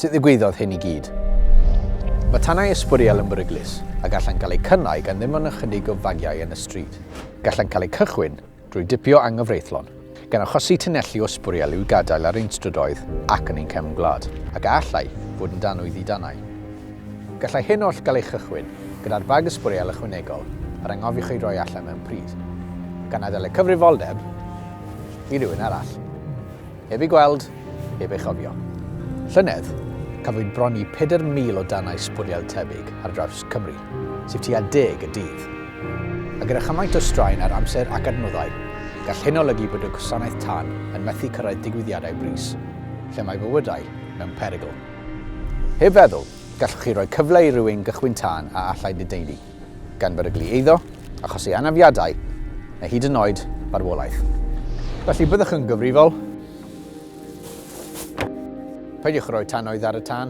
Sut ddigwyddodd hyn i gyd? Mae tanau ysbwriel yn beryglus a gallant gael eu cynnau gan ddim ond ychydig o fagiau yn y stryd. Gallant cael eu cychwyn drwy dipio anghyfreithlon, gan achosi tunelli o sbwriel i'w gadael ar ein strydoedd ac yn ein cefn gwlad, ac a allai fod yn danwydd i danau. Gallai hyn oll gael ei chychwyn gyda'r bag ysbwriel ychwanegol yr anghofiwch ei roi allan mewn pryd, gan adael y cyfrifoldeb i rywun arall. Heb ei gweld, heb ei chofio. Llynedd, cafwyd bron i 4,000 o danau sbwriel tebyg ar draws Cymru, sef tua deg y dydd. A gyda chymaint o straen ar amser ac adnoddau, gall hyn olygu bod y gwasanaeth tân yn methu cyrraedd digwyddiadau brys, lle mae bywydau mewn perygl. Heb feddwl, gallwch chi roi cyfle i rywun gychwyn tân a allai ledaenu, gan beryglu eiddo, achosi anafiadau, neu hyd yn oed farwolaeth. Felly byddwch yn gyfrifol. Peidiwch roi tannoedd ar y tân.